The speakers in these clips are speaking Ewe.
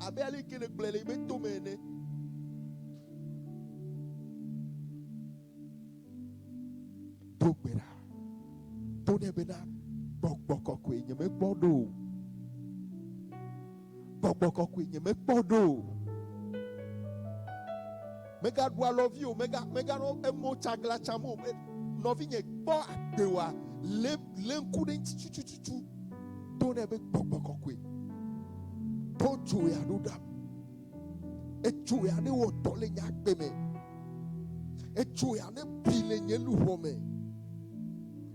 Abe ale yi ke nègblɔe le yibe tome ene. Do gbe ɖa. To nɛ bena, Gbɔgbɔ kɔkɔe nyemekpɔ ɖo o. Gbɔgbɔ kɔkɔe nyemekpɔ ɖo o. Megaɖu alɔvi o, mega meganɔ emo tsagla tsam o. Nɔvinye kpɔ agbe wa lé lé ŋku ɖe ŋuti tutututu. To nɛ be gbɔgbɔ kɔkɔe to dzo ya ɖo ɖam. Etso ya ne wɔ dɔ le nye agbe me. Etso ya ne bi le nye luʋɔ me.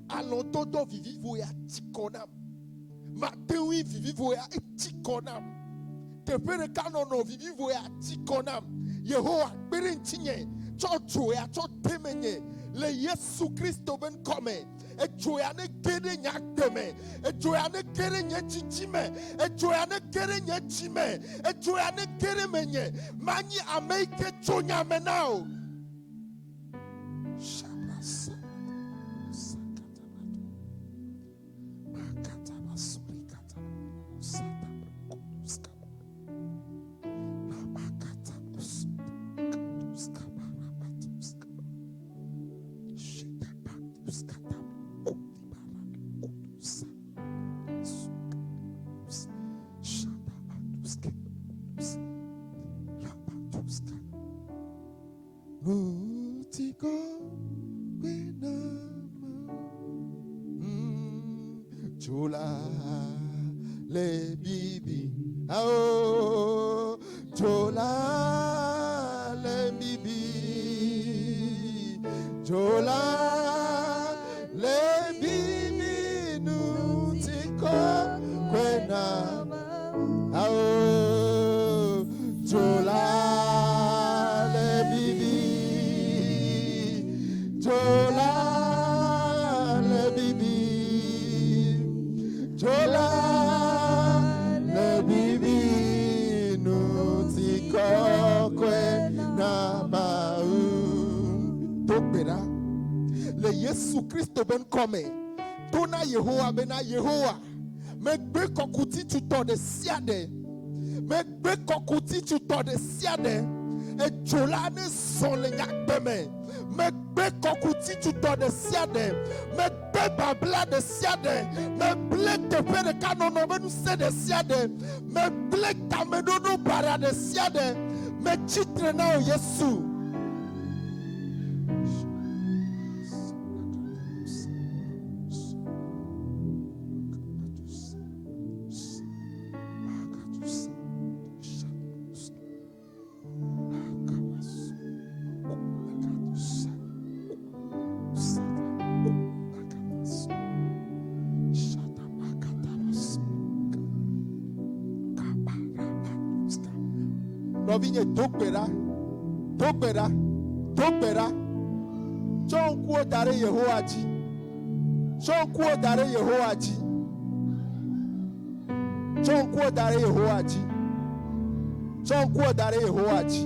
Alɔdɔdɔ vivivo ya tsi kɔ nam. Mate ŋui vivivo ya etsi kɔ nam. Teƒe ɖeka nɔnɔ vivivo ya tsi kɔ nam. Yehowa kpe ɖe ŋutinye tsɔ dzo ya tsɔ de menye le Yesu Kristo be ŋkɔ me. Edzo ya ne ge ɖe nye agbe me. Edzo ya ne ge ɖe nye dzidzi me. Edzo ya ne ge ɖe nye dzi me. Edzo ya ne ge ɖe menye. Manyi ame yi ke tso nya me na o. Shabrasa. Chola le bibi ao chola le bibi chola le bibi nutiko kwena ao chola le bibi chola le bibi chola le bibi nutiko kwena mawu do gbe ɖa le Yesu Kristo be ŋkɔ me to na Yehowa bena Yehowa megbe kɔkuti tutɔ ɖe sia ɖe megbe kɔkuti tutɔ ɖe sia ɖe edzo la ne zɔ le nye agbe me megbe kɔkuti tutɔ ɖe sia ɖe megbe babla ɖe sia ɖe meble teƒe ɖeka nɔnɔ be ŋusẽ ɖe sia ɖe meble tameɖoɖo baɖa ɖe sia ɖe metsi tre na wò Yesu. Nɔvinye do gbe ɖa, do gbe ɖa, do gbe ɖa. Tsɔ ŋkuwo da ɖe Yehowa dzi. Tsɔ ŋkuwo da ɖe Yehowa dzi. Tsɔ ŋkuwo da ɖe Yehowa dzi. Tsɔ ŋkuwo da ɖe Yehowa dzi.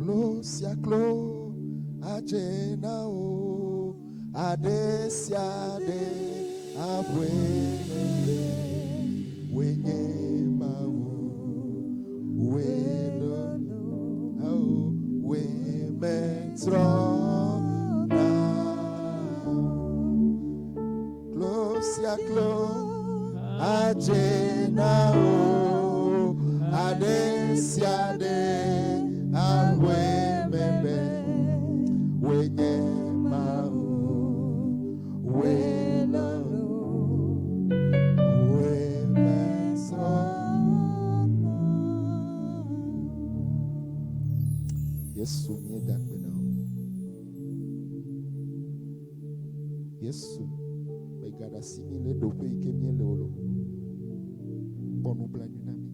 Klo sia klo adze na wò, aɖe sia aɖe aƒoe nɛ. Wòe nye Mawu, wòe lolo, ao, wòe metrɔna. Klo sia klo adze na wò, aɖe sia aɖe aƒoe mebe wòe nye Mawu, wòe lolo, wòe metrɔna. Yesu míeda akpe na wò. Yesu, mègaɖe asi mí le ɖoƒe yi ke míele o loo. Kpɔ nublanui na mí.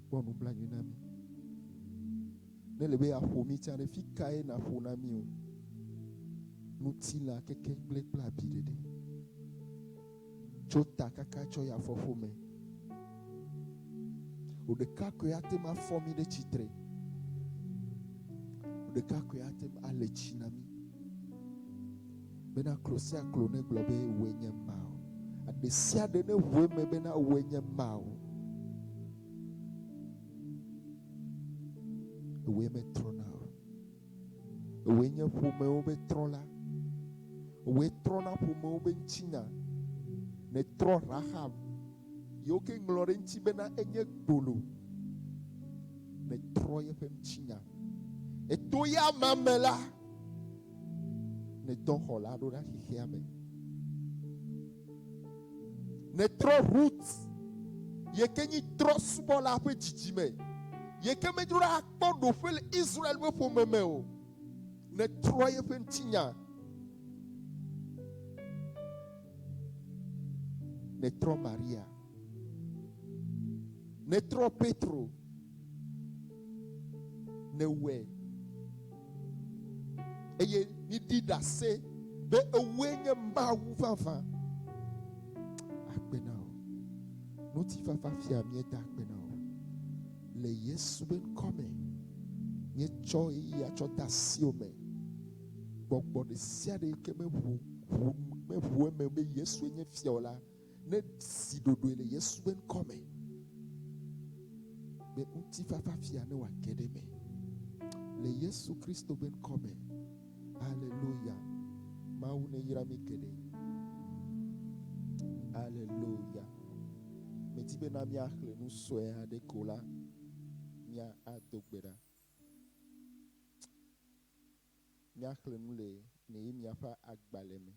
Kpɔ nublanui na mí. Ne ele be yeaƒo mí tsã ɖe, fi kae nàƒo na mí o? Ŋutilã keke kple kple abi ɖeɖe. Tso ta kaka tsɔ yi afɔƒome. Wò ɖeka koe ate ŋu afɔ mí ɖe tsitre. Wò ɖeka koe ate ŋu ale tsi na mí. Bena klo sia klo negblɔ be wòe nye Mawu. Aɖe sia ɖe neʋu eme bena wòe nye Mawu. Ewòe metrɔna o. Ewòe nye ƒomewo be trɔla. Ewòe trɔna ƒomewo be ŋutinya. Nètrɔ Raxab, yiwo ke ŋlɔ ɖe eŋuti bena enye gbolo. Nètrɔ yeƒe ŋutinya. Eto ya ma me la, nèdɔ xɔla ɖo ɖa xexea me. Nètrɔ Rut, ye ke nyi trɔ̃subɔla ƒe dzidzime, ye ke medzro ɖa akpɔ ɖoƒe le Israel ƒe ƒome me o. Nètrɔ yeƒe ŋutinya. Nètrɔ Maria. Nètrɔ Petro. Nèwɔe. Eye míɖi ɖase be ewòe nye Mawu vavã. Akpe na wò. Ŋutifafa fia míeda akpe na wò. Le Yesu be ŋkɔ me, míetsɔ ɣeyiɣia tsɔ de asiwò me. Gbɔgbɔ ɖe sia ɖe yi ke meʋu, ʋu, meʋu eme be Yesue nye fia o la, ne si ɖoɖoe le Yesu be ŋkɔ me. Be ŋutifafa fia ne wòage ɖe eme. Le Yesu Kristo be ŋkɔ me. Aleluya. Mawu neyra mi geɖe. Aleluya. Medi bena míaxlẽ nu sue aɖe ko la, míado gbe ɖa. Míaxlẽ nu le Nehemia ƒe agbalẽ me.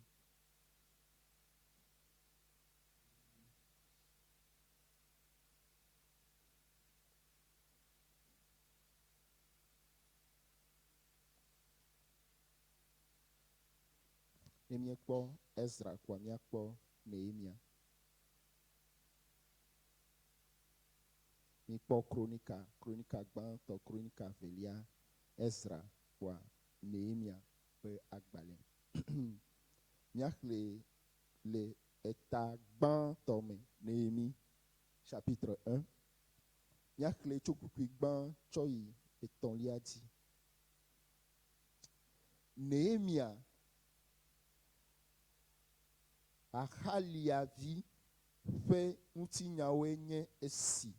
Ne míekpɔ Ezra koa, míakpɔ Nehemia. Míkpɔ Kronika, Kronika gbãtɔ, Kronika velia, Ezra kpɔa Nehemia ƒe agbalẽ. Míaxlẽe le eta gbãtɔ me, Néhémie chapitre 1. Míaxlẽe tso kpukpui gbã tsɔ yi etɔ̃lia dzi. Nehemia, Axalia vi ƒe ŋutinyawoe nye esi.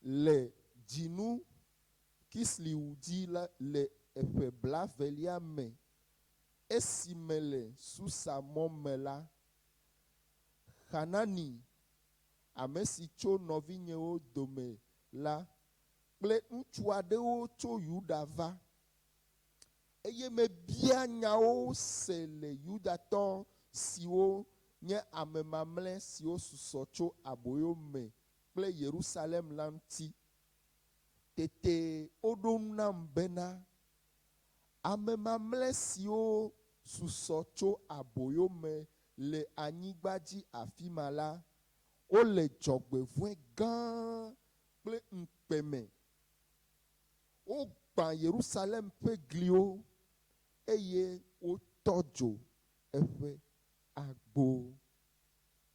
Le dzinu Kislew dzi la, le eƒe blaevelia me esi mele Susa mɔ me la, Xanani, ame si tso nɔvinyewo dome la kple ŋutsu aɖewo tso Yuda va, eye mebia nyawo se le Yudatɔ siwo nye ame mamlɛ siwo susɔ tso aboyo me kple Yerusalem la ŋuti. Tete woɖo ŋu nam bena, Ame mamlɛ siwo susɔ tso aboyo me le anyigba dzi afi ma la, wole dzɔgbevɔ̃e gã kple ŋukpe me. Wogbã Yerusalem ƒe gliwo, eye wotɔ dzo eƒe agbo.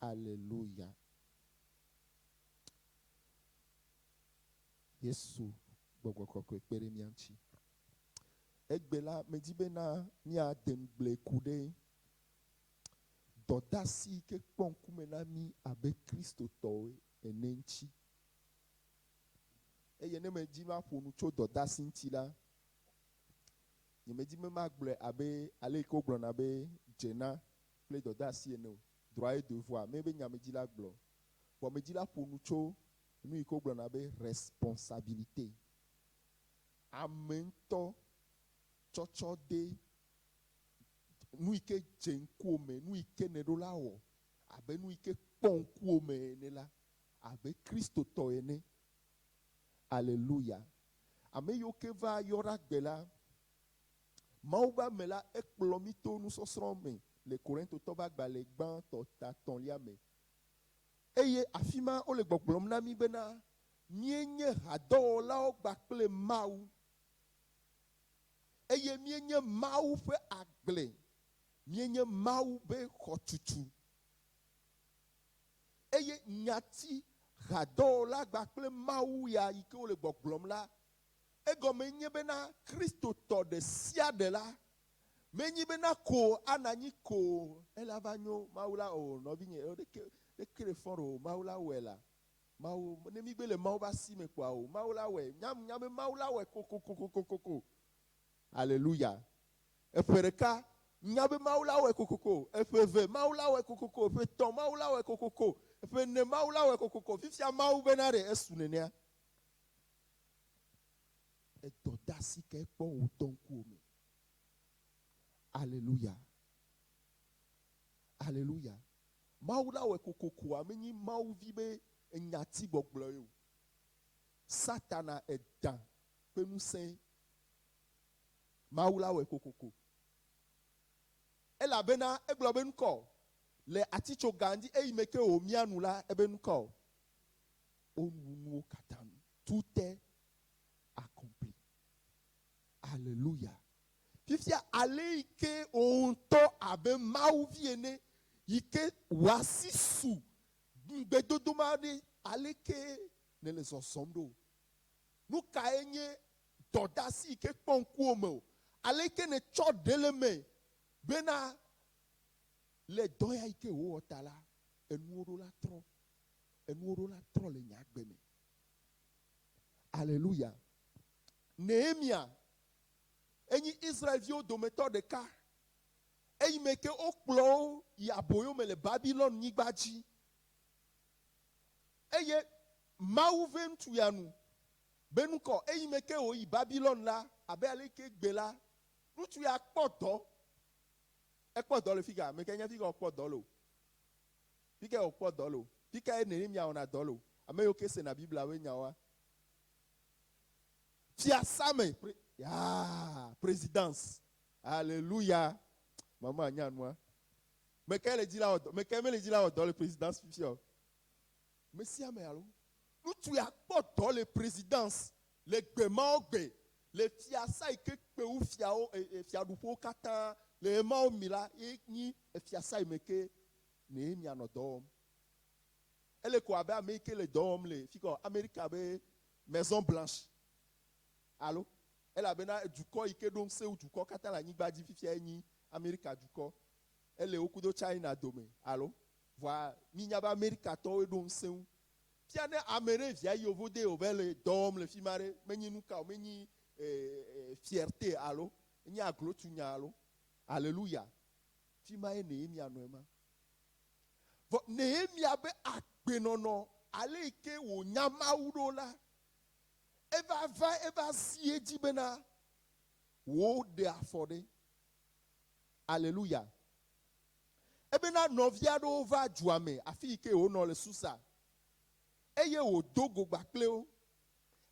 Aleluya! Yesu, Gbɔgbɔ Kɔkɔe kpe ɖe mía ŋuti. Egbe la, medi bena míade ŋugble ku ɖe dɔdasi yi ke kpɔ ŋkume na mí abe Kristotɔwo ene ŋuti. Eye ne medi maƒo nu tso dɔdasi ŋuti la, nyemedi be magblɔe abe ale yi ke wogblɔna be dzena kple dɔdasi ene o. Droit et devoir, menye be nya medi la gblɔ o. Vɔ medi la ƒo nu tso nu yi ke wogblɔna be responsabilité, ame ŋutɔ tsɔtsɔ de nu yi ke dze ŋkuwò me, nu yi ke nèɖo la wɔ abe nu yi ke kpɔ ŋkuwò me ene la, abe Kristotɔ ene. Aleluya. Ame yiwo ke va yɔ ɖe agbe la, Mawu ƒe ame la, ekplɔ mí to nusɔsrɔ̃ me le Korintotɔ ƒe agbalẽ gbãtɔ ta tɔ̃lia me. Eye afi ma wole gbɔgblɔm na mí bena, míenye hadɔwɔlawo kpakple Mawu, eye míenye Mawu ƒe agble, míenye Mawu ƒe xɔtutu. Eye nyati hadɔwɔla kpakple Mawu ya yi ke wole gbɔgblɔm la, egɔme nye bena Kristotɔ ɖe sia ɖe la, menyi bena ko ana anyi ko ela va nyo Mawu la o, nɔvinye, ɖeke, ɖeke le fɔ̃ ɖo o, Mawu la wɔe la. Mawu, ne mígbe le Mawu be asi me kpoa o, Mawu la wɔe. Nya, nya be Mawu la wɔe kokokokokoko. Aleluya. Eƒe ɖeka, nya be Mawu la wɔe kokoko. Eƒe eve, Mawu la wɔe kokoko. Eƒe etɔ̃, Mawu la wɔe kokoko. Eƒe ene, Mawu la wɔe kokoko. Fifia Mawu bena ɖe esu nenea. Edɔdasi kae kpɔ wò ŋutɔ ŋkuwò me? Aleluya. Aleluya. Mawu la wɔe kokokoa menyi Mawu vi be enyati gbɔgblɔ ye o. Satana edã ƒe ŋusẽ. Mawu la wɔe kokoko. Elabena egblɔ be ŋkɔ le atitsoga ŋdi eyi me ke wòmia nu la ebe ŋkɔ wowu nuwo katã nu. Tout est accompli. Alléluia. Fifia ale yi ke wò ŋutɔ abe Mawu vi ene yi ke wò asi su ŋugbedodo ma ɖe, aleke nèle zɔzɔm ɖo? Nu kae nye dɔdeasi yi ke kpɔ ŋkuwò me o? Aleke nètsɔ ɖe le eme bena le dɔ ya yi ke wòwɔ ta la, enuwo ɖo la trɔ, enuwo ɖo la trɔ le nye agbe me? Aleluya. Nehemia enyi Israelviwo dometɔ ɖeka eyime ke wokplɔ wo yi aboyo me le Babilon nyigba dzi. Eye Mawu ve ŋutsu ya nu be nukɔ eyime ke wòyi Babilon la, abe aleke gbe la, ŋutsu ya kpɔ dɔ. Ekpɔ dɔ le fika? Meke nya fika wòkpɔ dɔ le o. Fika wòkpɔ dɔ le o. Fikae Nehemia wɔna dɔ le o. Ame yiwo ke sena Biblia woe nya woa. Fiasa me, pre, yaa, présidence. Alléluia. Maman anya nua. Meke le dzi la wɔ dɔ, meke mele dzi la wɔ dɔ le présidence fifia o. Mesia me alo. Ŋutsu ya kpɔ dɔ le présidence le gbe mawo gbe le fiasa yi ke kpe wu fiawo, e, e, fiaɖuƒewo katã le emawo mi la, ye nyi efiasa yi me ke Nehemia nɔ dɔ wɔm. Ele ko abe ame yi ke le dɔ wɔm le fika Amerika be Maison Blanche. Alo, elabena dukɔ yi ke ɖo ŋusẽ wu dukɔ katã le anyigba dzi fifia enyi Amerika dukɔ. Ele wo kudo China dome. Alo, vɔa mínya be Amerikatɔwoe ɖo ŋusẽ wu. Fia ne ame ɖe via yevo de wòve le dɔ wɔm le fi ma ɖe, menyi nuka o, menyi fierté alo, enye aglotunya alo. Aleluya. Fi ma ye Nehemia nɔ ema. Vɔ Nehemia be agbenɔnɔ ale yi ke wònya Mawu ɖo la, eva va eva zi edzi bena wòɖe afɔ ɖe. Aleluya. Ebena nɔvi aɖewo va dua me, afi yi ke wònɔ le Susa, eye wòdo go kpakple wo,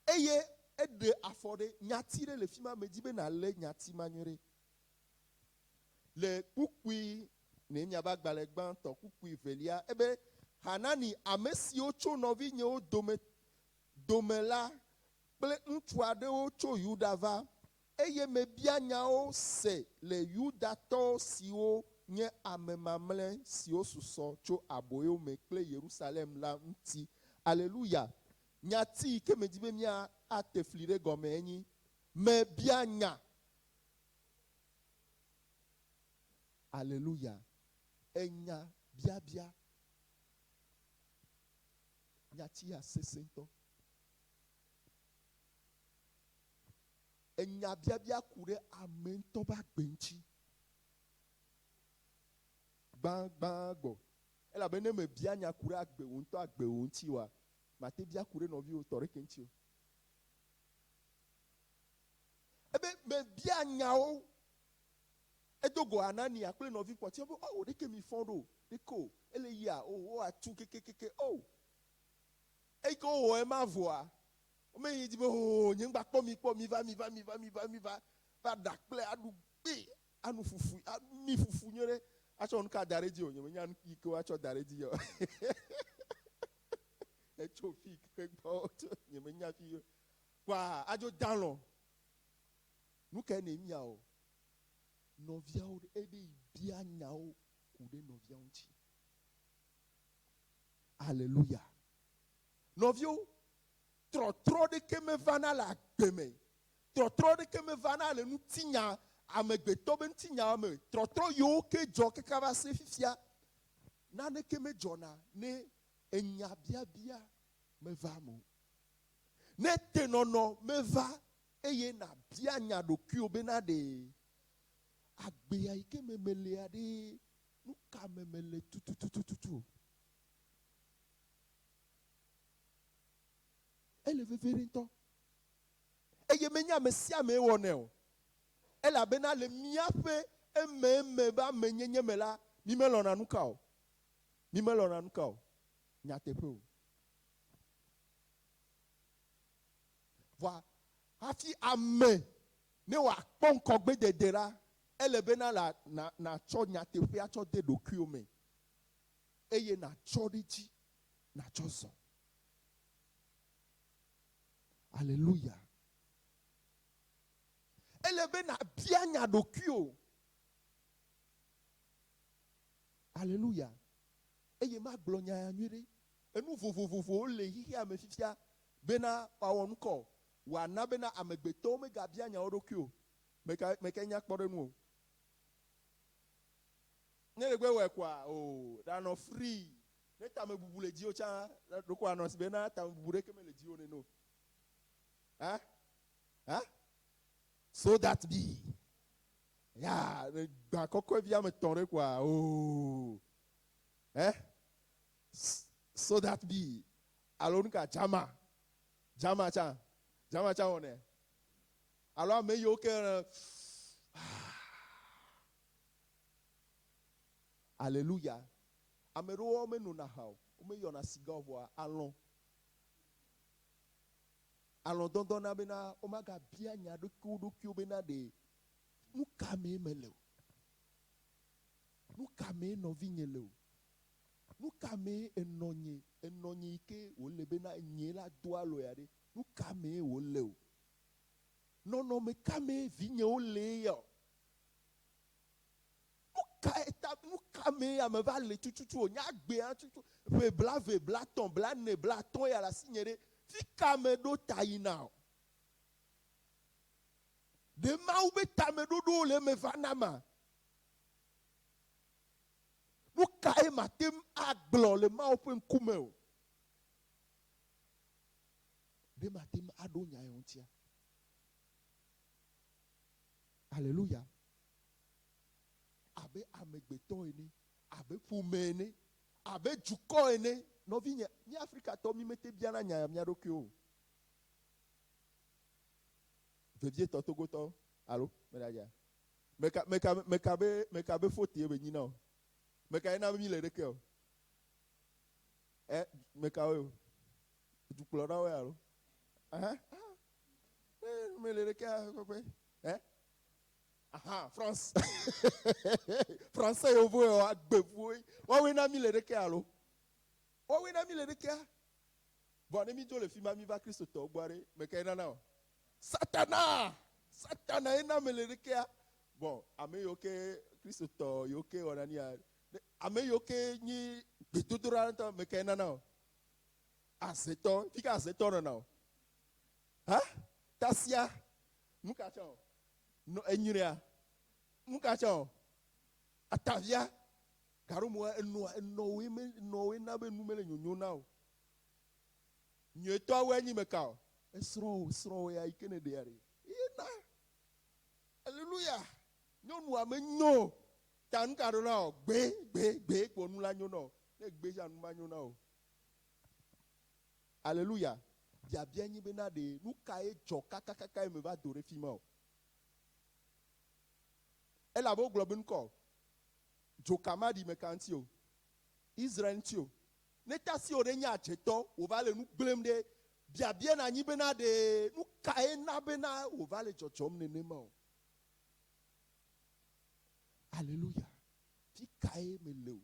eye eɖe afɔ ɖe. Nyati ɖe le fi ma, medi be nàlé nyati ma nyuie ɖe. Le kpukpui Nehemia ƒe agbalẽ gbãtɔ, kpukpui velia, ebe, Hanani, ame siwo tso nɔvinyewo dome dome la kple ŋutsu aɖewo tso Yuda va, eye mebia nyawo se le Yudatɔ siwo nye ame mamlɛ siwo susɔ tso aboyo me kple Yerusalem la ŋuti. Aleluya! Nyati yi ke medi be míate fli ɖe gɔme enyi, Mebia nya. Aleluya. Enya biabia. Nyati ya sesẽ ŋutɔ. Enya biabia ku ɖe ame ŋutɔ ƒe agbe ŋuti. Gbãgbã gbɔ. Elabe ne mebia nya ku ɖe agbe wò ŋutɔ agbe wò ŋuti oa, mate bia ku ɖe nɔviwò tɔ ɖeke ŋuti o. Ebe mebia nyawo. Edo go Anania kple nɔvi kpɔtɔewo be, Oh, ɖeke mi fɔ̃ ɖo? Ɖeke o. Ele yia? Oh, woatu kekekeke. Oh! Eyi ke wowɔ ema vɔa, womeyi edzi be, Oh, nye ŋgba kpɔ mi kpɔ, miva, miva, miva, miva, miva, va ɖa kple aɖu kpe, anu fufu, ami fufu nyuie ɖe, atsɔ nuka da ɖe edzi o. Nyemenya nu yi ke woatsɔ da ɖe edzi o. Etso fi ke gbɔ tso nye menya fi. Kɔa adzo dalɔ. Nu kae ne mia o? Nɔviawo ebe yi bia nyawo ku ɖe nɔviawo ŋuti. Aleluya. Nɔviwo, trɔtrɔ ɖeke mevana le agbe me. Trɔtrɔ ɖeke mevana le ŋutinya, amegbetɔ be ŋutinya me. Trɔtrɔ yiwo ke dzɔ kaka va se fifia, naneke medzɔna ne enya biabia meva eme o. Ne tenɔnɔ meva eye nàbia nya ɖokuiwò bena ɖe agbea yi ke me melea ɖe, nu ka me mele tututututu o? Ele veve ɖe ŋutɔ. Eye menye ame sia amee wɔnɛ o. Elabena le míaƒe ememe be amenyenye me la, mímelɔ̃na nu ka o? Mímelɔ̃na nu ka o? Nyateƒe o. Vɔa hafi ame ne wòakpɔ ŋkɔgbedede la, ele bena la, na, nàtsɔ nyateƒea tsɔ de ɖokuiwò me eye nàtsɔ ɖe edzi, nàtsɔ zɔ. Aleluya. Ele be nàbia nya ɖokuiwò. Aleluya. Eye magblɔ nya ya nyuiɖe. Enu vovovovowo le xexea me fifia bena woawɔ nu kɔ, wòana bena amegbetɔwo megabia nya wo ɖokui o. Meka, mekae nye kpɔɖeŋu o. Ne ɖegbe wɔe koa, o, ɖanɔ free. Ne tamebubu le dziwò tsã, ɖeko ànɔ si bena tamebubu ɖeke mele dziwò nene o. Ha? Ha? So that be. Ya, ne gbã kɔkɔe vi ame tɔ̃ ɖe koa, o. Eh? So that be. Alo nuka, Jama. Jama tsã. Jama tsã wɔnɛ. Alo ame yiwo ke, Aleluya. Ame ɖewo menona aha o, womeyɔna siga o vɔa alɔ̃. Alɔ̃dɔdɔ na bena womagabia nya ɖeke wo ɖokuiwo bena ɖe nu ka mee mele o, nu ka mee nɔvinye le o, nu ka mee enɔnye, enɔnye yi ke wòle bena nyee la do alɔe aɖe, nu ka mee wòle o, nɔnɔme ka mee vinyewo le ya o. Nu kae ta, nu ka mee ame va le tututu o? Nye agbea tutu, ƒe blave, blatɔ̃, blane, blatɔ̃ ya le asinye ɖe, fi ka meɖo ta yina o? Ɖe Mawu be tameɖoɖowo le eme va nama? Nu kae mate ŋu agblɔ le Mawu ƒe ŋkume o? Ɖe mate ŋu aɖo nya ya ŋutia? Aleluya. Abe amegbetɔ ene, abe ƒome ene, abe dukɔ ene. Nɔvinye, mí Afrikatɔwo mí mete biana nya ya mía ɖokuiwo o. Vevietɔ Togotɔwo, alo meɖe adzea? Meka, meka, meka be, meka be faute ye be nyi na o. Meka ye na be mí le ɖeke o. E, meka woe o. Dukplɔlawoe alo? Aha, ah, e, mele ɖekea kpekpe. Eh? Aha, France. Français yevoe o, agbevuwoe. Woawoe na mí le ɖekea alo? Woawoe na mí le ɖekea? Vɔ ne mí dzo le fi ma, mí va Kristotɔwo gbɔ ɖe, me kae nana o? Satana! Satana ye na mele ɖekea. Bon, ame yiwo ke Kristotɔ yiwo ke wɔna nia, ame yiwo ke nyi gbedodoɖa ŋutɔ, me kae nana o? Azetɔ, fi ka azetɔ nɔna o? Ha? Tasia, nu ka tsã o? Nɔ enyrea, nu ka tsã o? Atavia, gaɖo mo enɔa, enɔwoe me, enɔwoe na be nu mele nyonyo na o. Nyuietɔawoe nyi me ka o? Esrɔ̃wò, srɔ̃wò ya yi ke ne ɖea ɖe, ye na. Aleluya. Nyɔnua menyo o. Ta nu ka ɖo na o? Gbe, gbe, gbe kpo nu la nyo na o. Ne gbe tsa nu ma nyo na o. Aleluya. Biabia nyi bena ɖe nu kae dzɔ kakakaka ye meva do ɖe fi ma o. Elabe wogblɔ be nukɔ dzoka maɖi meka ŋuti o, Israel ŋuti o. Ne tasi wò ɖe nye adzetɔ, wòva le nu gblẽm ɖe, biabia na anyi bena ɖe nu kae na bena wòva le dzɔdzɔm nenema o. Aleluya. Fi kae mele o?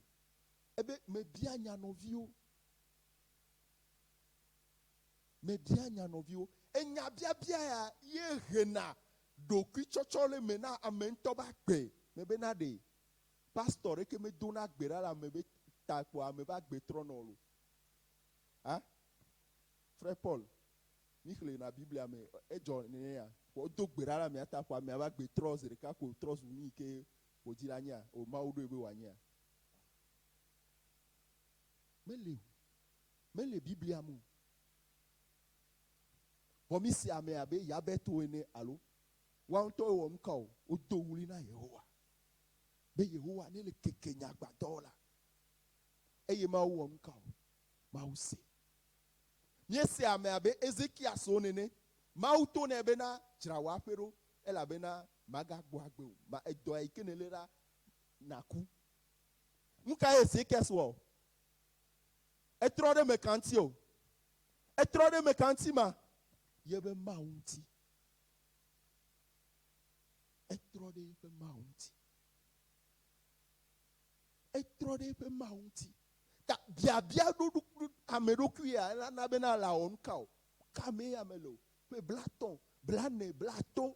Ebe mebia nya nɔviwo. Mebia nya nɔviwo. Enya biabia ya ye hena ɖokuitsɔtsɔ le me na ame ŋutɔ be agbe me bena ɖe pastor ɖeke medona gbe ɖa le ame be ta kpoa ame be agbe trɔna o lo. A? Frère Paul, mi xlena Biblia me, edzɔ nenea? Kpoa wodo gbe ɖa le amea ta kpoa amea be agbe trɔ zi ɖeka ko trɔ zu nu yi ke wòdi la nyea, o Mawu ɖoe be wòanyea? Mele o. Mele Biblia me o. Vɔ mi se ame abe Yabetwo ene alo woa ŋutɔwoe wɔ nuka o, wodo ɣli na Yehowa be Yehowa ne le keke nye agbadɔ la. Eye Mawu wɔ nuka o? Mawu se. Míese ame abe Ezekiaswo nene. Mawu to nɛ bena, Dzra wò aƒe ɖo, elabena màgagbɔ agbe o. Ma edɔa yi ke nèlé la, nàku. Nu kae Ezekias wɔ? Etrɔ ɖe eme ka ŋuti o? Etrɔ ɖe eme ka ŋuti ma? Yeƒe Mawu ŋuti. Etrɔ ɖe eƒe Mawu ŋuti. Etrɔ ɖe eƒe Mawu ŋuti. Ta biabia ɖoɖo ame ɖokui ya nana bena le awɔ nuka o? Ka mee ame le o? Ƒe blatɔ̃, blane, blatɔ̃,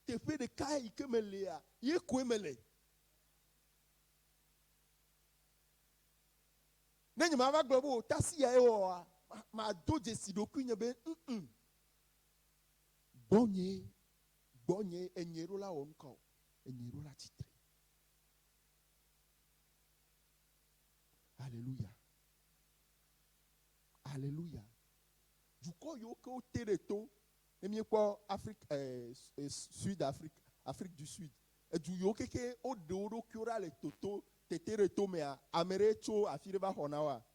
teƒe ɖeka yi ke melea, ye koe mele. Ne nyemava gblɔ be o tasi yae wɔa, mado dzesi ɖokuinye be ŋ gbɔnye, gbɔnye enye ɖo la wɔ nuka o, enye ɖo la tsitre. Aleluya. Aleluya. Dukɔ yiwo ke wote ɖe to, ne míekpɔ Afrique, eh, eh, Sud Afrique, Afrique du Sud, edu yiwo keke woɖe wo ɖokuiwo ɖa le toto tete ɖe to mea, ame ɖe tso afi ɖe va xɔ na woa?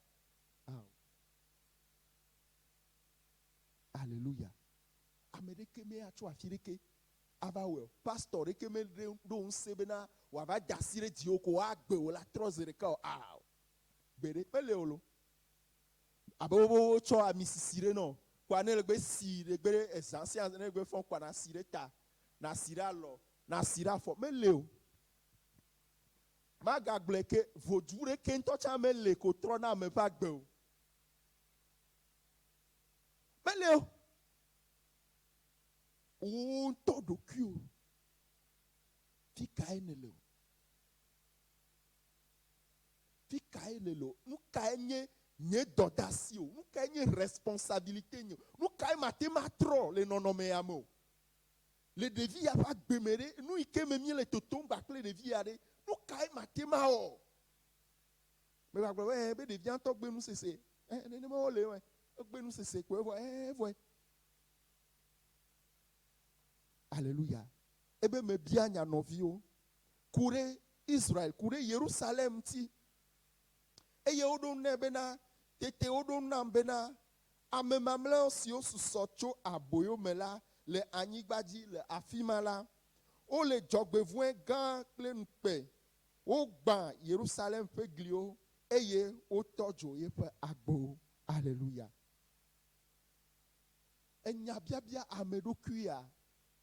Ao. Aleluya. Ame ɖeke mea tso afi ɖeke ava wɔe o. Pastor ɖeke meɖe ɖo ŋusẽ bena wòava da asi ɖe dziwò ko woagbe wò la trɔ zi ɖeka o. Ao. Gbeɖe mele o lo. Abe wobe wotsɔ ami sisi ɖe nɔ kpoa ne le gbe si ɖe gbe ɖe ezã sia ne le gbe fɔ kpoa nasi ɖe ta, nasi ɖe alɔ, nasi ɖe afɔ. Mele o. Magagblɔe ke, vodu ɖeke ŋutɔ tsã mele ko trɔ na ame ƒe agbe o. Mele o. Wò ŋutɔ ɖokuiwò, fi kae nèle o? Fi kae nèle o? Nu kae nye nye dɔdasi o? Nu kae nye responsabilité nye o? Nu kae mate ŋu atrɔ le nɔnɔme ya me o? Le ɖevi ya ƒe agbe me ɖe, nu yi ke me míele totom kpakple ɖevi ya ɖe, nu kae mate ŋu awɔ? Megagblɔ be, ɛɛ, be ɖevia ŋutɔ gbe nusese. Ɛɛ, nenema wole ewɔe. Egbe nusese ko evɔ, ɛɛ, evɔe. Aleluya. Ebe mebia nya nɔviwo ku ɖe Israel, ku ɖe Yerusalem ŋuti. Eye woɖo ŋu nɛ bena, Tete woɖo ŋu nam bena, Ame mamlɛawo siwo susɔ tso aboyo me la le anyigba dzi le afi ma la, wole dzɔgbevɔ̃e gã kple ŋukpe. Wogbã Yerusalem ƒe gliwo eye wotɔ dzo eƒe agbowo. Aleluya. Enya biabia ame ɖokuia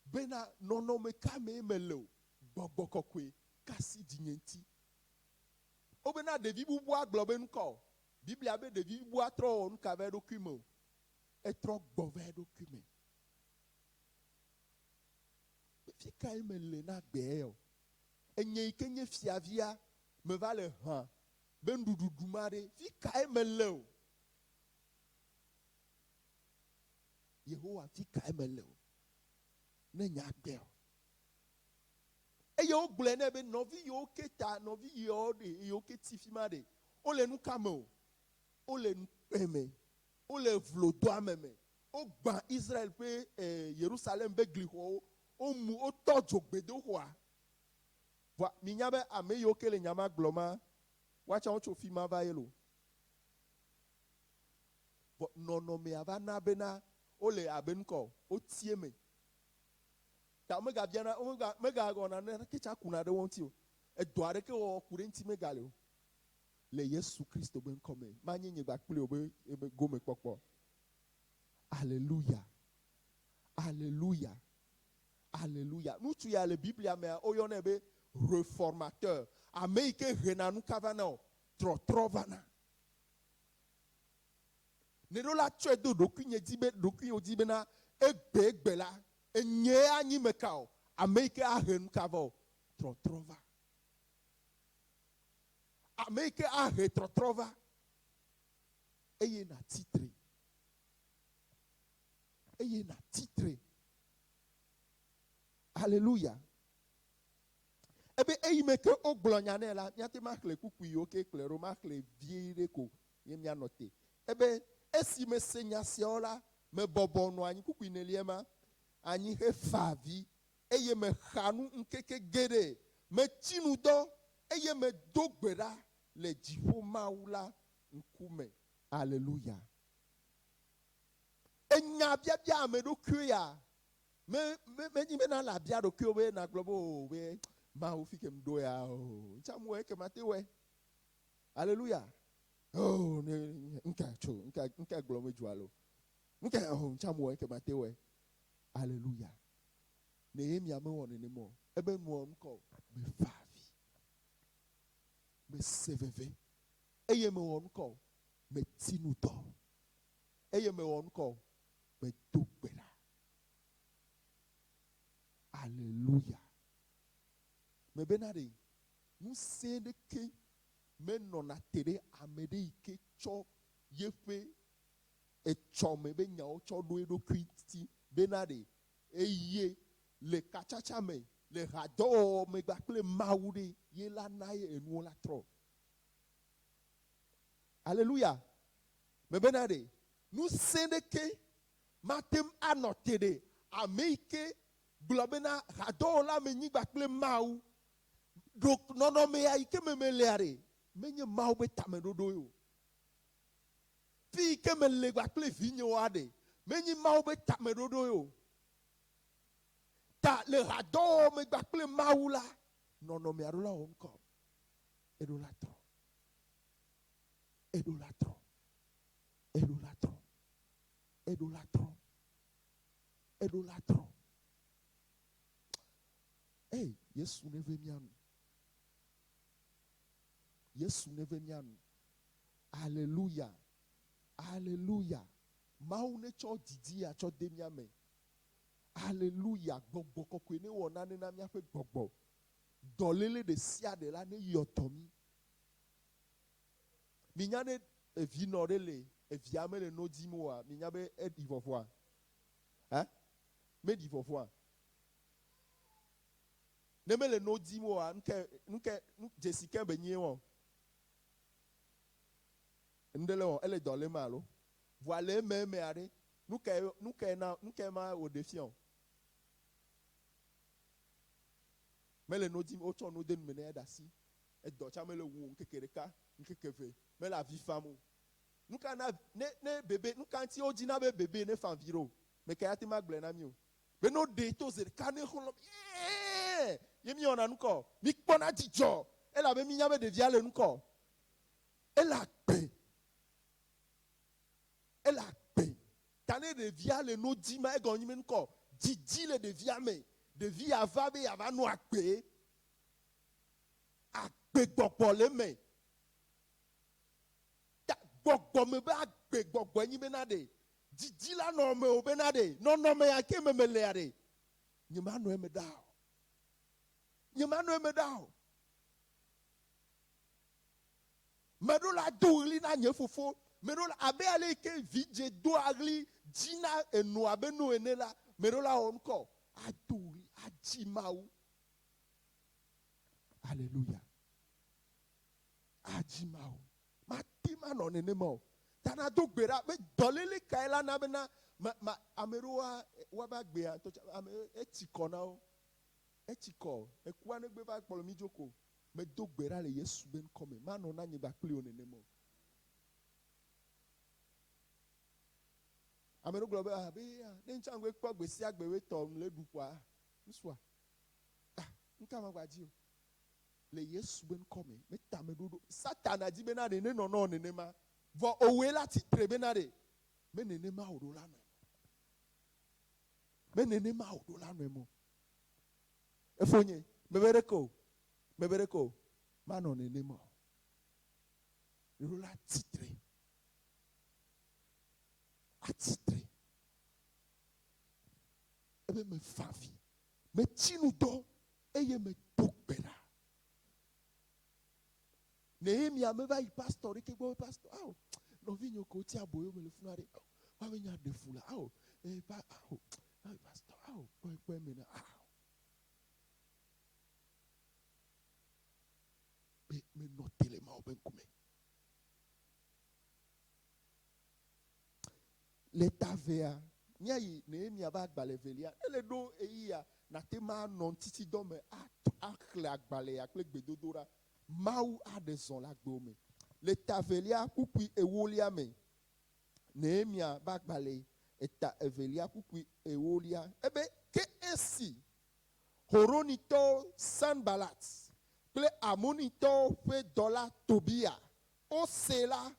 bena, Nɔnɔme ka mee mele o? Gbɔgbɔ Kɔkɔe ka asi dzinye ŋuti? Wobena ɖevi bubua gblɔ be, Nukɔ o? Biblia be ɖevi bubua trɔ wɔ nuka va eɖokui me o? Etrɔ gbɔ va eɖokui me. Be fi kae mele na gbea o? Enye yi ke nye fiavia meva le hã be nuɖuɖu ɖum aɖe, fi kae mele o? Yehowa, fi kae mele o? Ne nye agbea o. Eye wogblɔe nɛ be, Nɔvi yiwo ke ta, nɔvi yiwo ɖe, yiwo ke tsi fi ma ɖe, wole nu ka me o? Wole ŋukpe me, wole vlodoame me. Wogbã Israel ƒe Yerusalem ƒe glixɔwo, womu, wotɔ dzo gbedoxɔa. Vɔa minya be ame yiwo ke le nya ma gblɔm ma, woatsã wotso fi ma va ye lo. Vɔ nɔnɔmea va na bena wole abe nukɔ o, wotsi eme. Ta womegabiana, womega, megawɔna naneke tsã kuna ɖe wo ŋuti o. Edɔ aɖeke wɔwɔ ku ɖe eŋuti megale o. Le Yesu Kristo be ŋkɔ me, manye nye gba kpli wò be, be gomekpɔkpɔ. Aleluya! Aleluya! Aleluya! Ŋutsu ya le Biblia mea, woyɔnɛ be reformateur, ame yi ke hena nuka vana o? Trɔtrɔ vana. Neɖo la tsɔe do ɖokuinye dzi be ɖokuiwò dzi bena egbe egbe la, enyee anyi meka o, ame yi ke ahe nuka va o? Trɔtrɔ va. Ame yi ke ahe trɔtrɔ va eye nàtsi tre. Eye nàtsi tre. Aleluya. Ebe eyime ke wogblɔ nya nɛ la, míate ŋu axlẽ kpukpui yiwo ke kplɔe ɖo, maxlẽ vie ɖe ko ye míanɔ te. Ebe, Esi mese nya siawo la, mebɔbɔ nɔ anyi, kpukpui nelia ma, anyi hefa avi, eye mexa nu ŋkeke geɖe. Metsi nu dɔ, eye medo gbe ɖa le dziƒo Mawu la ŋkume. Aleluya. Enya biabia ame ɖokuiwo ya, me, me, menyi be nale abia ɖokuiwo be nagblɔ be o be Mawu fi ke ŋɖo ya o, ŋtsa mu wɔ eke mate wɔe. Aleluya. Oh, ne, ŋka tso, ŋka, ŋka gblɔ me dzoa lo. Ŋka, oh, ŋtsa mu wɔ eke mate wɔe. Aleluya. Ne ye mia mewɔ nenema o, ebe nuɔ ŋkɔ mefa avi. Mese veve. Eye mewɔ ŋkɔ o, meti nu dɔ. Eye mewɔ ŋkɔ o, medo gbe ɖa. Aleluya. Mebena ɖe ŋusẽ ɖeke menɔna te ɖe ame ɖe yi ke tsɔ yeƒe etsɔme be nyawo tsɔ ɖo eɖokui ŋuti bena ɖe eye le katsatsa me, le hadɔwɔwɔ me kpakple Mawu ɖe ye la na ye enuwo la trɔ. Aleluya! Mebena ɖe ŋusẽ ɖeke mate ŋu anɔ te ɖe ame yi ke gblɔ bena hadɔwɔla menyi kpakple Mawu ɖo nɔnɔme ya yi ke me melea ɖe menye Mawu be tameɖoɖoe o. Fi yi ke mele kpakple vinyewoa ɖe menye Mawu be tameɖoɖoe o. Ta le hadɔwɔwɔ me kpakple Mawu la, nɔnɔmea ɖo la wɔ ŋkɔ. Eɖo la trɔ. Eɖo la trɔ. Eɖo la trɔ. Eɖo la trɔ. Eɖo la trɔ. Ei, Yesu neve mía nu. Yesu neve mía nu. Aleluya. Aleluya. Mawu netsɔ didi ya tsɔ de mía me. Aleluya. Gbɔgbɔ kɔkɔe newɔ nane na míaƒe gbɔgbɔ. Dɔléle ɖe sia ɖe la neyɔ dɔ mí. Minya ne evinɔ ɖe le evia mele no dim oa, minya be eɖi vɔvɔa? Hã? Meɖi vɔvɔa? Ne mele no dim oa, nuke, nuke, nu, dzesi ke be nyie wɔ? Nuɖe le wɔ, ele dɔ lém alo? Vɔa le eme emea ɖe, nukae, nukae na, nukae ma wòɖe fia o? Mele no dim, wotsɔ nu de nu me nɛ eɖe asi. Edɔ tsã mele wu o ŋkeke ɖeka, ŋkeke eve, mele avi fam o. Nuka na, ne, ne bebe, nuka ŋuti wodzina be bebe nefa avi ɖo? Meka ya te ŋu agblɔe na mi o. Be ne woɖee to zi ɖeka ne xlɔ̃ mi, ɛɛ, ye míewɔna nukɔ. Míkpɔna dzidzɔ elabe mínya be ɖevia le nukɔ. Ele agbe. Ele agbe. Ta ne ɖevia le no dim, egɔme nye be nukɔ, dzidzi le ɖevia me. Ɖevi ya va be yeava nɔ agbe. Agbegbɔgbɔ le eme. Ta gbɔgbɔ me be agbegbɔgbɔe nyi bena ɖe didi la nɔ mewò bena ɖe nɔnɔme ya ke me melea ɖe, nyemanɔ eme ɖaa o. Nyemanɔ eme ɖaa o. Meɖo la do ɣli na nye fofo. Meɖo la abe ale yi ke vidzĩ doa ɣli dzi na enoa be no ene la, meɖo la wɔ ŋkɔ ado ɣli adzi Mawu. Aleluya. Adzi Mawu. Mate ŋu anɔ nenema o. Ta nado gbe ɖa be dɔléle kae la na bena ma, ma, ame ɖewoa, woabe agbea ŋutɔ tsã, ame etsi kɔ na wo. Etsi kɔ. Ekua negbe va kplɔ mi dzo ko. Medo gbe ɖa le Yesu be ŋkɔ me. Manɔ na nyigba kpli wò nenema o. Ame ɖewo gblɔ be, ah, be ya, ne ŋtsã ŋgbe kpɔ gbe sia gbe be tɔ ŋle ɖu kpoa, ŋsua. Ah, ŋka magba dzi o. Le Yesu be ŋkɔ me, me tameɖoɖo. Satana dzi bena ɖe nenɔ nɔ nenema. Vɔ owòe la tsitre bena ɖe me nenema o ɖo la nɔe mɔ. Me nenema o ɖo la nɔe mɔ. Efonye, mebe ɖeke o, mebe ɖeke o, manɔ nenema o. Ɖo la tsitre. Atsi tre. Ebe mefa avi, metsi nu dɔ eye medo gbe ɖa. Nehemia meva yi pastor ɖeke gbɔ be pastor ao nɔvinye ko tsi aboyo me le funu aɖe ao woabe nya ɖe fu la ao ee pa ao ao pastor ao kpɔe kpɔe me na ao be menɔ te le Mawu ƒe ŋkume. Le ta vea, míayi Nehemia ƒe agbalẽ evelia. Ele ɖo ɣeyiɣia nàte ŋu anɔ ŋutitsidɔ me axlẽ agbalẽa kple gbedodoɖa. Mawu aɖe zɔ le agbewò me. Le ta evelia kpukpui ewolia me, Nehemia ƒe agbalẽ eta evelia kpukpui ewolia, ebe, Ke esi Horonitɔwo Sanbalat kple Amonitɔwo ƒe dɔla Tobiya wosee la,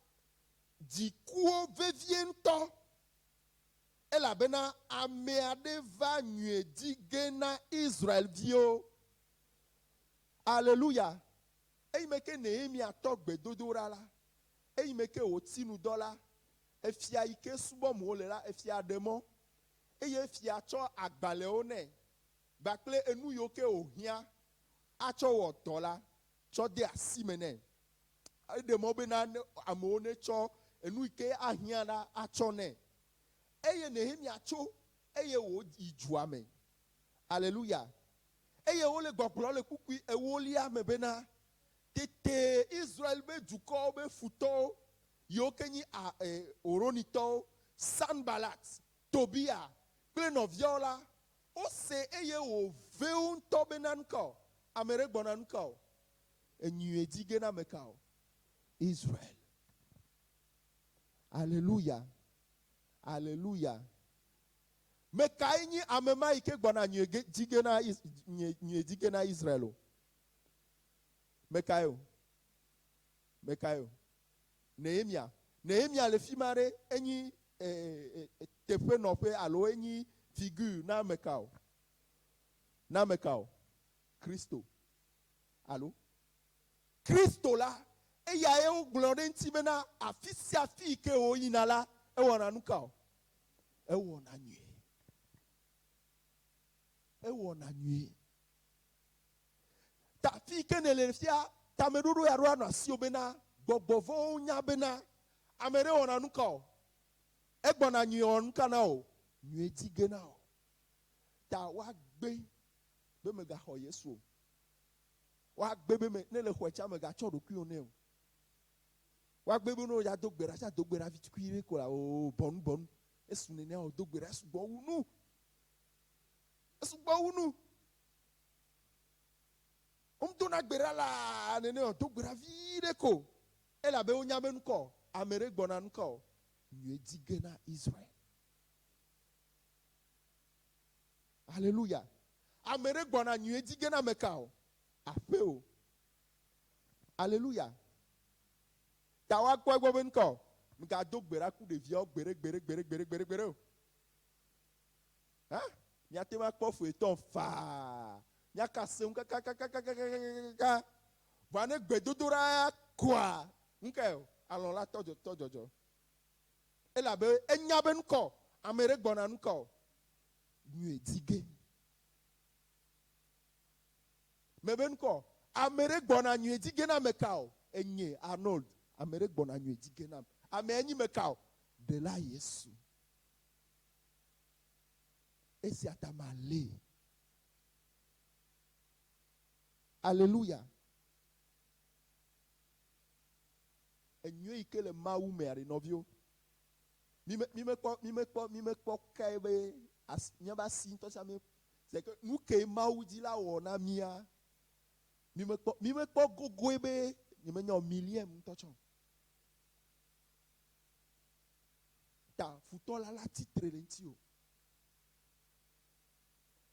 dzi ku wo vevie ŋutɔ, elabena ame aɖe va nyuie di ge na Israel-viwo. Aleluya! Eyime ke Nehemia tɔ gbedodoɖa la, eyime ke wòti nu dɔ la, efia yi ke subɔm wòle la, efia ɖe mɔ, eye fia tsɔ agbalẽwo nɛ kpakple enu yiwo ke wòhiã atsɔ wɔ dɔ la tsɔ de asi me nɛ. Eɖe mɔ bena ne amewo netsɔ enu yi ke ahiã la atsɔ nɛ. Eye Nehemia tso eye wòyi dua me. Aleluya! Eye wole gbɔgblɔm le kpukpui ewolia me bena, Tete Israel ƒe dukɔwo ƒe futɔwo, yiwo ke nyi a, e, Horonitɔwo, Sanbalat, Tobiya kple nɔviawo la, wose eye wòve wo ŋutɔ bena nuka o? Ame ɖe gbɔna nuka o? Enyuie di ge na ame ka o? Israel. Aleluya. Aleluya. Me kae nyi ame ma yi ke gbɔna nyuie ge, di ge na, nyuie di ge na Israel o? Me kae o? Me kae o? Nehemia. Nehemia le fi ma ɖe, enyi e, e, e, teƒenɔƒe alo enyi figure na ame ka o? Na ame ka o? Kristo. Alo? Kristo la, eyae wogblɔ ɖe eŋuti bena, afi sia afi yi ke wòyina la, ewɔna nu ka o? Ewɔna nyuie. Ewɔna nyuie. Ta afi yi ke nèle fia, tameɖoɖo ya ɖo anɔ asiwò bena, gbɔgbɔ vɔ̃wo nya bena, ame ɖe wɔna nu ka o? Egbɔna nyuie wɔ nu ka na wò? Nyuie di ge na wò. Ta woagbe be mègaxɔ Yesu o. Woagbe be me, ne le xɔe tsã mègatsɔ ɖokuiwò nɛ o. Woagbe be ne wò ya do gbe ɖa tsã do gbe ɖa vitukui ɖe ko la oo bɔnu bɔnu. Esu nenea o do gbe ɖa esugbɔ wu nu. Esugbɔ wu nu. Womedona gbe ɖa laa nene o, do gbe ɖa vi ɖe ko. Elabe wonya be nukɔ, ame ɖe gbɔna nukɔ nyuie di ge na Israel. Aleluya. Ame ɖe gbɔna nyuie di ge na ame ka o? Aƒe o. Aleluya. Ta woakpɔ egbɔ be ŋkɔ o. Migado gbe ɖa ku ɖeviawo gbeɖe gbeɖe gbeɖe gbeɖe gbeɖe gbeɖe o. Ha? Miate ŋu akpɔ foetɔ faa. Miaka seŋu kakakakakakakaka. Vɔa ne gbedodoɖa ya koa, ŋkae o? Alɔ̃ la tɔ tɔ dzɔdzɔ. Elabe enya be ŋkɔ ame ɖe gbɔna ŋkɔ o. Nyuie di ge. Mebe ŋkɔ ame ɖe gbɔna nyuie di ge na ame ka o? Enye Arnold. Ame ɖe gbɔna nyuie di ge nam. Amea nyi me ka o? Ɖela Yesu. Esia ta malée. Aleluya. Enyuie yi ke le Mawu mea ɖe nɔviwo. Mi me, mi mekpɔ, mi mekpɔ, mi mekpɔ kae be as, míabe asi ŋutɔ sia mi, c'est que nu ke Mawu dzi la wɔ na mía, mi mekpɔ, mi mekpɔ gogoe be nye menya o millième ŋutɔ tsã o. Ta futɔ la la tsitre ɖe ŋuti o.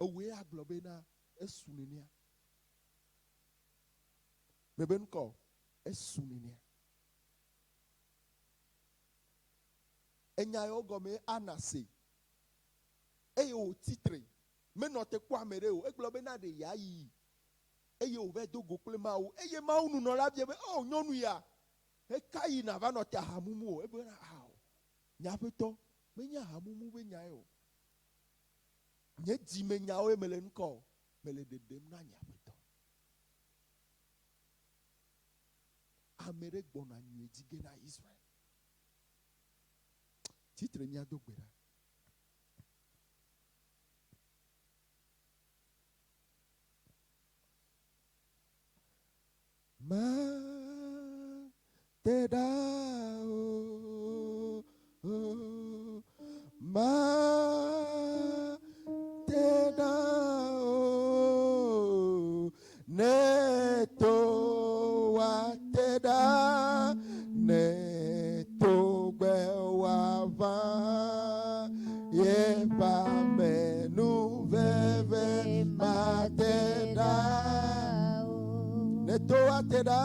Ewòe agblɔ bena esu nenea. Mebe ŋkɔ esu nenea. Enya yawo gɔmee Ana se, eye wòtsi tre. Menɔ te kpɔ ame ɖe o. Egblɔ bena ɖe yeayi, eye wòvae do go kple Mawu. Eye Mawu nunɔla biae be, O, nyɔnu ya, ɣekaɣi nàva nɔ te ahamumu o? Egblɔ bena, Ao, nye aƒetɔ. Menye ahamumu be nyae o. Nye dzimenyawoe mele ŋkɔ o. Mele ɖeɖem na nye Aƒetɔ. Ame ɖe gbɔna nyuie dzi ge na Israel. Tsitre míado gbe ɖa. Mate ɖa o, mate ɖa o, ne to woate ɖa, ne togbe woaʋã, yeƒe amenuveve mate ɖa. Ne to woate ɖa,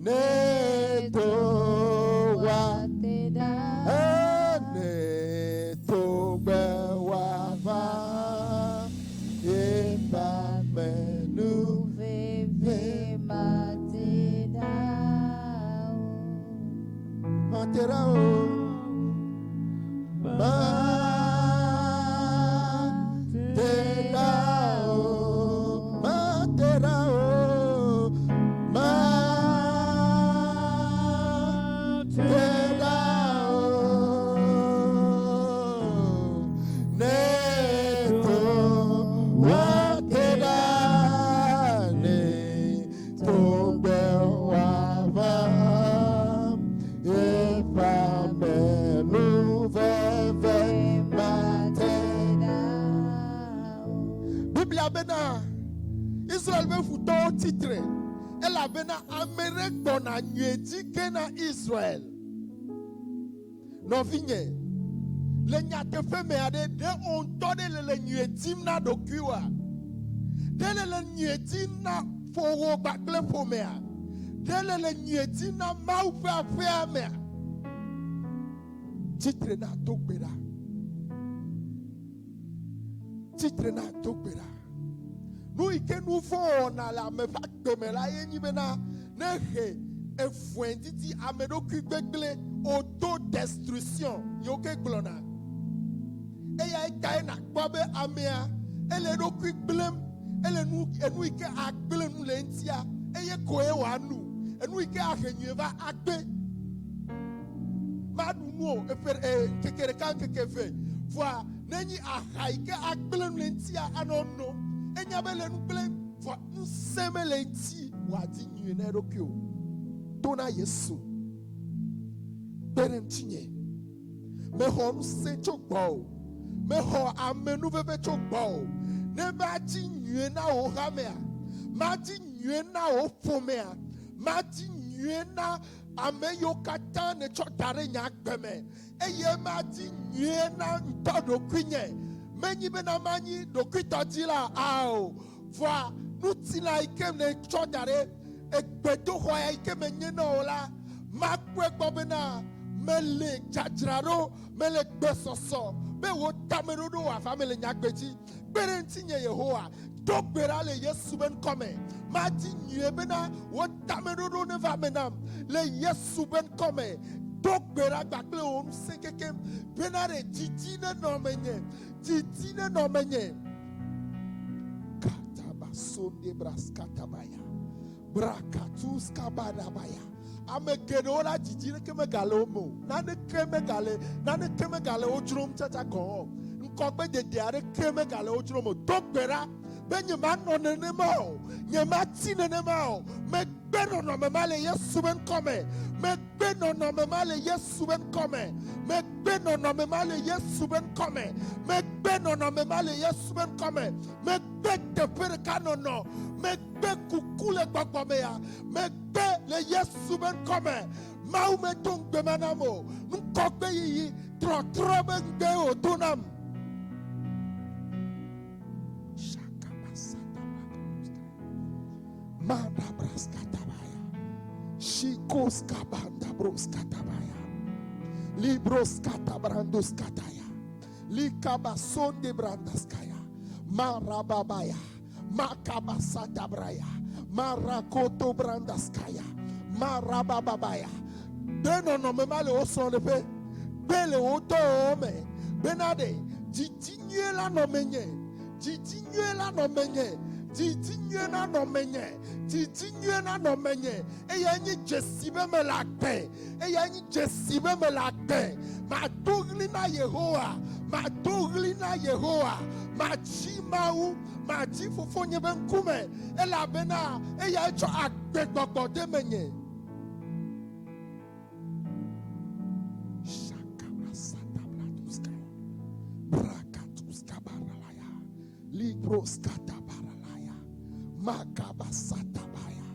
ne to woate ɖa, ne togbe woaʋã, yeƒe amenuveve mate ɖa o. Mate ɖa o. Mate ɖa o. Mate ɖa o. Mate ɖa o. Ne to woate ɖa, ne togbe woaʋã, yeƒe amenuveve mate ɖa o. Biblia bena Israel ƒe futɔwo tsitre elabena ame ɖe gbɔna nyuie dzi ge na Israel. Nɔvinye, le nyateƒe me aɖe, ɖe wò ŋutɔ ɖe le le nyuie dim na ɖokuiwòa? Ɖe le le nyuie dim na ƒowò kpakple ƒomea? Ɖe le le nyuie dim na Mawu ƒe aƒea mea? Tsitre na do gbe ɖa. Tsitre na do gbe ɖa. Nu yi ke nu vɔ̃ wɔna le ame ƒe agbe me la ye nyi bena ne he evɔ̃e didi, ame ɖokui gbegblẽ, auto destruction yi woke gblɔna. Eyae tae nakpɔ be amea ele eɖokui gblẽm, ele nu enu yi ke agblẽ nu le eŋutia eye koe wòanu. Enu yi ke ahe nyuie va agbe. Maɖu nu o eƒe e, ŋkeke ɖeka ŋkeke eve. Vɔa nenyi aha yi ke agblẽ nu le eŋutia anɔ nom. Enya be le nu gblẽm vɔa ŋusẽ mele eŋuti wòadi nyuie na eɖokui o. To na Yesu. Kpe ɖe ŋutinye. Mexɔ ŋusẽ tso gbɔwò. Mexɔ amenuveve tso gbɔwò. Ne madi nyuie na wò hamea, madi nyuie na wò ƒomea, madi nyuie na ame yiwo katã nètsɔ da ɖe nye agbe me, eye madi nyuie na ŋutɔ ɖokuinye. Menyi bena manyi ɖokuitɔdila ao, vɔa ŋutilã yi ke nètsɔ da ɖe egbedoxɔ ya yi ke menye na wò la, makpɔe gbɔ bena mele dzadzraɖo, mele gbesɔsɔ be wò tameɖoɖo wòava eme le nye agbe dzi. Kpe ɖe ŋutinye, Yehowa. Do gbe ɖa le Yesu be ŋkɔ me. Madi nyuie bena wò tameɖoɖo neva eme nam le Yesu be ŋkɔ me. Do gbe ɖa kpakple wò ŋusẽ kekeŋ bena ɖe didi nenɔ menye, didi nenɔ menye. Katabasondebraskatabaya. Brakatuskabadabaya. Ame geɖewo la didi ɖeke megale wo me o. Naneke megale, naneke megale wo dzrom tsatsa gɔ̃ o. Ŋkɔgbedede aɖeke megale wo dzrom o. Do gbe ɖa be nyemanɔ nenema o. Nyemati nenema o. Megbe nɔnɔme ma le Yesu ƒe ŋkɔ me. Megbe nɔnɔme ma le Yesu ƒe ŋkɔ me. Megbe nɔnɔme ma le Yesu ƒe ŋkɔ me. Megbe nɔnɔme ma le Yesu ƒe ŋkɔ me. Megbe teƒe ɖeka nɔnɔ. Megbe kuku le gbɔgbɔ me ya. Megbe le Yesu ƒe ŋkɔ me. Mawu medo ŋugbe ma nam o. Ŋkɔgbe yiyi trɔtrɔ ƒe ŋugbee wòdo nam. Madabraskatabaya. Shikoskabandabroskatabaya. Libroskatabrandoskataya. Likabasondebrandaskaya. Marababaya. Makabasatabraya. Marakotobrandaskaya. Marabababaya. Ɖe nɔnɔme ma le wò srɔ̃ɖeƒe. Gbe le wò dɔwɔwɔ me bena ɖe didi nyuie la nɔ menye. Didi nyuie la nɔ menye. Didi nyuie nanɔ menye. Didi nyuie nanɔ menye. Eyae nye dzesi be mele agbe. Eyae nye dzesi be mele agbe. Mado ɣli na Yehowa. Mado ɣli na Yehowa. Madzi Mawu. Madzi Fofonye ƒe ŋkume elabena eyae tsɔ agbegbɔgbɔ de menye. Libroskatabaralaya, Makabasatabaya,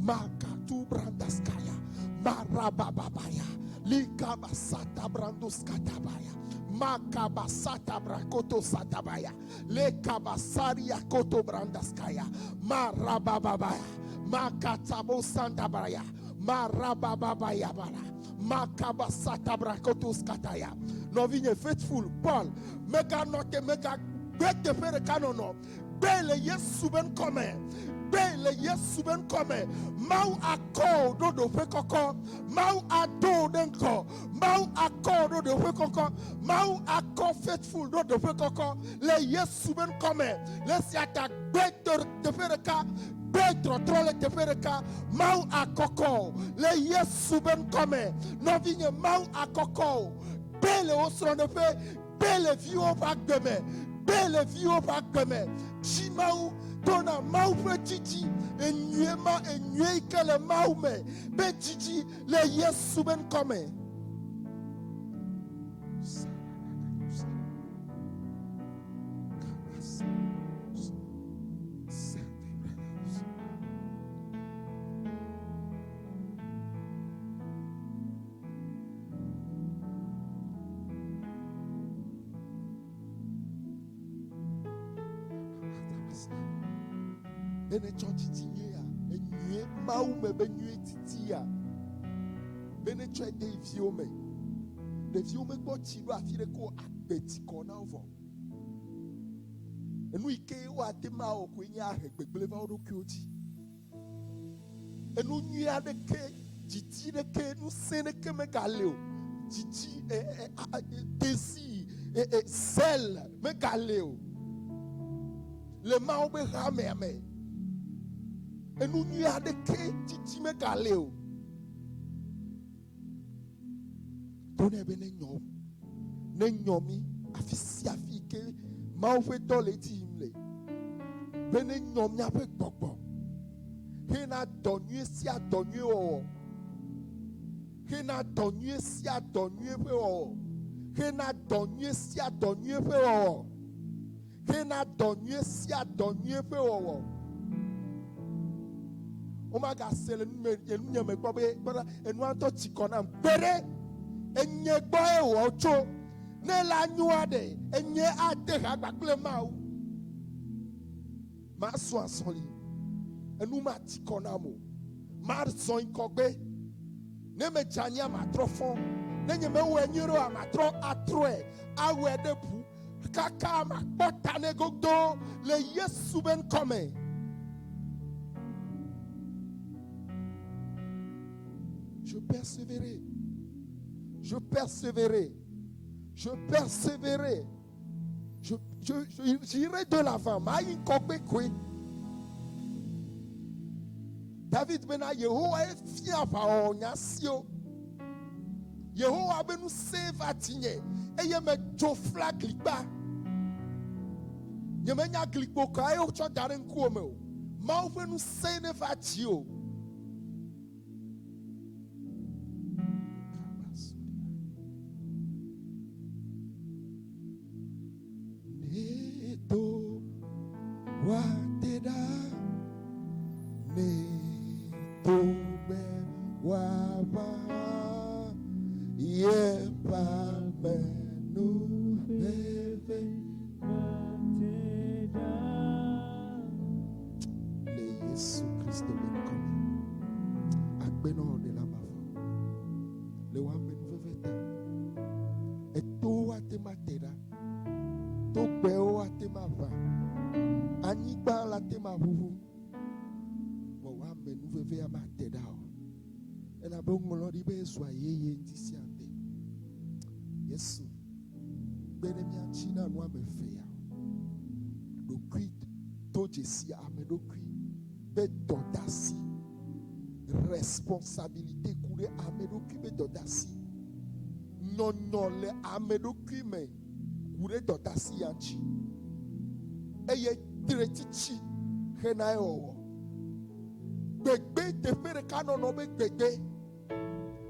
Makatubrandaskaya, Marabababaya, Likabasata brandoskatabaya, Makabasata brakoto satabaya, Lekabasaria koto brandaskaya, Marabababaya, Makatabo santabaya, Marabababaya bara, Makabasata brakotoskataya. Nɔvinye faithful Paul, meganɔ te mega gbe teƒe ɖeka nɔnɔ. Gbe le Yesu be ŋkɔ me. Gbe le Yesu be ŋkɔ me. Mawu akɔ wò ɖo ɖoƒe kɔkɔ. Mawu ado wò ɖe ŋgɔ. Mawu akɔ wò ɖo ɖoƒe kɔkɔ. Mawu akɔ faithful ɖo ɖoƒe kɔkɔ le Yesu be ŋkɔ me. Le esia ta gbe teƒe ɖeka. Gbe trɔtrɔ le teƒe ɖeka. Mawu akɔkɔ wò le Yesu be ŋkɔ me. Nɔvinye Mawu akɔkɔ wò. Gbe le wò srɔ̃ɖeƒe. Gbe le viwò ƒe agbe me. Gbe le viwò ƒe agbe me. Dzi Mawu. Dona Mawu ƒe dzidzi enyuie ma enyuie yi ke le Mawu me be dzidzi le Yesu be ŋkɔ me. Be netsɔ dzidzi nyuie ya, enyuie Mawu me be nyuie didi ya, be netsɔe de viwo me. Ɖeviwo megbɔ tsi ɖo afi ɖe ko agbe ti kɔ na wo vɔ. Enu yi ke woate ŋu awɔ koe nye ahe gbegblẽ va wo ɖokuiwo dzi. Enu nyui aɖeke, dzidzi ɖeke, ŋusẽ ɖeke megale o. Dzidzi, e, e, a, e, desi, e, e, zel megale o le Mawu ƒe hamea me. Enu nyui aɖeke dzidzi megale o. To nɛ be nenyɔ, nenyɔ mí afi sia afi ke Mawu ƒe dɔ le edzi yim le. Be nenyɔ míaƒe gbɔgbɔ hena dɔ nyui sia dɔ nyui wɔwɔ. Hena dɔ nyui sia dɔ nyui ƒe wɔwɔ. Hena dɔ nyui sia dɔ nyui ƒe wɔwɔ. Hena dɔ nyui sia dɔ nyui ƒe wɔwɔ. Womagase le nume enunye me kpɔ be kpɔ enua ŋutɔ tsi kɔ nam. Gbe ɖe enye gbɔe wɔ tso. Ne la nyoa ɖe enye ade ha kpakple Mawu. Masɔ asɔli. Enu mati kɔ nam o. Mazɔ yi ŋgɔgbe. Ne medze anyia matrɔ fɔ. Ne nye mewɔe nyuie ɖe oa matrɔ atrɔe awɔe ɖe bu. Kaka makpɔ ta nɛ godo le Yesu be ŋkɔ me. Je persévérerai. Je persévérerai. Je persévérerai. Je, je, je, j'irai de l'avant. Mayi ŋgɔgbe koe. David bena Yehowa ye fia aʋawɔwɔ nya siwo. Yehowa be ŋusẽ va dzinye eye medzo fla glikpa. Nyemenya glikpo kae wotsɔ da ɖe ŋkuwò me o. Mawu ƒe ŋusẽ neva dziwò. Neto wate ɖa, neto gbe woaʋã yeƒe amenuveve le Yesu Kristo be ŋkɔ me. Akpe na wò Ɖela mavɔ le wò amenuveve ta. Etowo ate ŋu ate ɖa, togbɛwo ate ŋu aʋã, anyigba la te ŋu aʋuʋu, vɔ wò amenuvevea mate ɖa o. Elabe woŋlɔ ɖi be ezua yeye ŋdi sia ŋdi. ŋuti na nu ame evea. Ɖokui do dzesi ame ɖokui be dɔdasi, responsabilité ku ɖe ame ɖokui be dɔdasi, nyɔnyɔ le ame ɖokui me ku ɖe dɔdasi ya ŋuti eye tretsitsi hena ewɔwɔ. Gbegbe teƒe ɖeka nɔnɔ be gbegbe.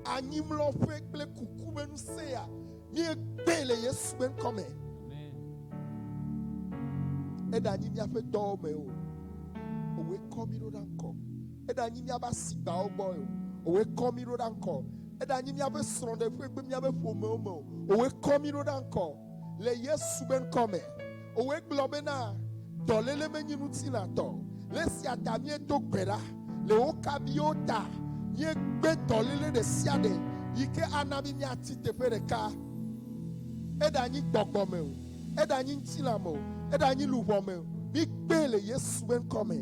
Anyimlɔƒe kple kuku be ŋusẽ ya míegbee le Yesu be ŋkɔ me. Eɖanyi míaƒe dɔwo me o, òwe kɔ mí ɖo ɖa ŋkɔ. Eɖanyi míaƒe asigbawo gbɔ o, òwe kɔ mí ɖo ɖa ŋkɔ. Eɖanyi míaƒe srɔ̃ɖeƒe kple míaƒe ƒomewo me o, òwe kɔ mí ɖo ɖa ŋkɔ. Le Yesu be ŋkɔ me. Òwe gblɔ bena, dɔléle menyi ŋutilãtɔ o. Le esia ta míedo gbe ɖa le wo kabiwo ta. Míegbe dɔléle ɖe sia ɖe yi ke ana be míatsi teƒe ɖeka. Eɖanyi gbɔgbɔ me o, eɖanyi ŋutilã me o, eɖanyi luʋɔ me o, mígbee le Yesu be ŋkɔ me.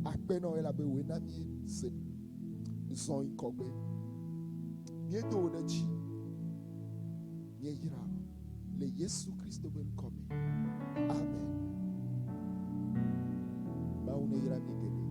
Akpe nɔ elabe wòe na míese zɔ yi ŋgɔgbe. Míedo wò ɖe dzi. Míeyra wò le Yesu Kristo be ŋkɔ me. Amen. Mawu neyra mi geɖe.